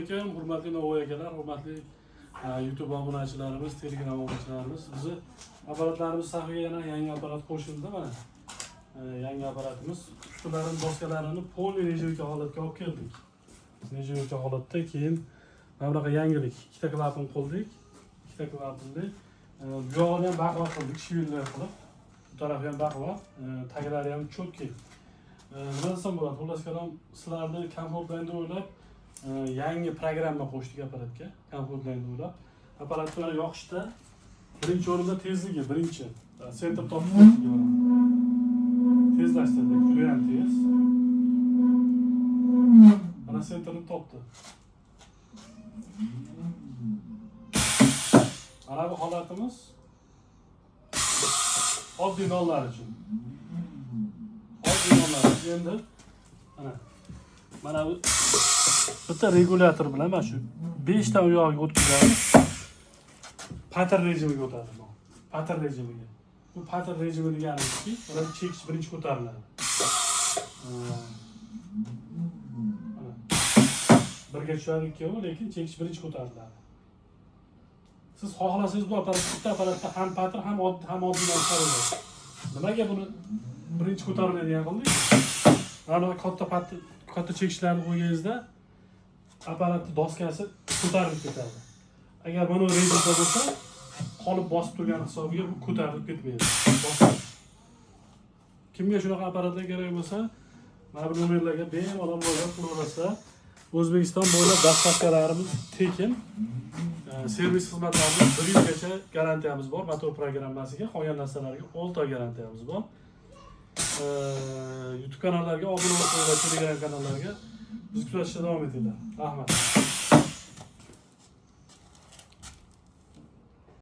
Alaykum, hurmatli Navoiy akalar, hurmatli YouTube obunachilarimiz, Telegram obunachilarimiz. Bizni apparatlarimiz safiga yana yangi apparat qo'shildi mana. Yangi apparatimiz. Qutilarini, doskalarini полный нержавейка holatga olib keldik. Нержавейка holatda, keyin mana bunaqa yangilik, ikkita klapan qo'ydik. Ikkita klapanli. Bu yog'ini ham baquvvat qildik, швеллер qilib. Bu tarafi ham baquvvat, taglari ham чёткий. Nima desam bo'ladi? Xullas kalom, sizlarni komfortlaringni o'ylab yangi programma qo'shdik apparatga, komfortlaringni o'ylab. Apparatni mana yoqishda birinchi o'rinda tezligi, birinchi центр topib tezligi mana. Tezlashtirdik, juda ham tez. Mana, центр ni topdi. Mana bu holatimiz oddiy nonlar uchun. Oddiy nonlar uchun. Endi mana bu bitta regulyator bilan mana shu 5 ta u yog'iga o'tkazamiz. Patr rejimiga o'tadi bu. Patr rejimiga. Bu patr rejimi deganimizki, mana bu chekish birinchi ko'tariladi. Mana. Birga tushadi ikkovi, lekin chekish birinchi ko'tariladi. Siz xohlasangiz, bu apparat, bitta apparatda ham patr, ham oddiy non chiqaraverasiz. Nimaga buni birinchi ko'tariladigan qildik? Mana bu katta patr, katta chekishlarni qo'yganingizda apparatni doskasi ko'tarilib ketadi. Agar mana bu rejimda bo'lsa, qolib bosib turgan hisobiga bu ko'tarilib ketmaydi. Bosib. Kimga shunaqa apparatlar kerak bo'lsa, mana bu nomerlarga bemalol murojaat qilaverasizlar. O'zbekiston bo'ylab доставка larimiz tekin. Servis xizmatlarimiz bir yilgacha garantiyamiz bor motor programmasiga, qolgan narsalarga 6 oy garantiyamiz bor. YouTube kanallarga obuna bo'lib qo'yinglar, Telegram kanallarga. Bizni kuzatishda davom etinglar. Rahmat.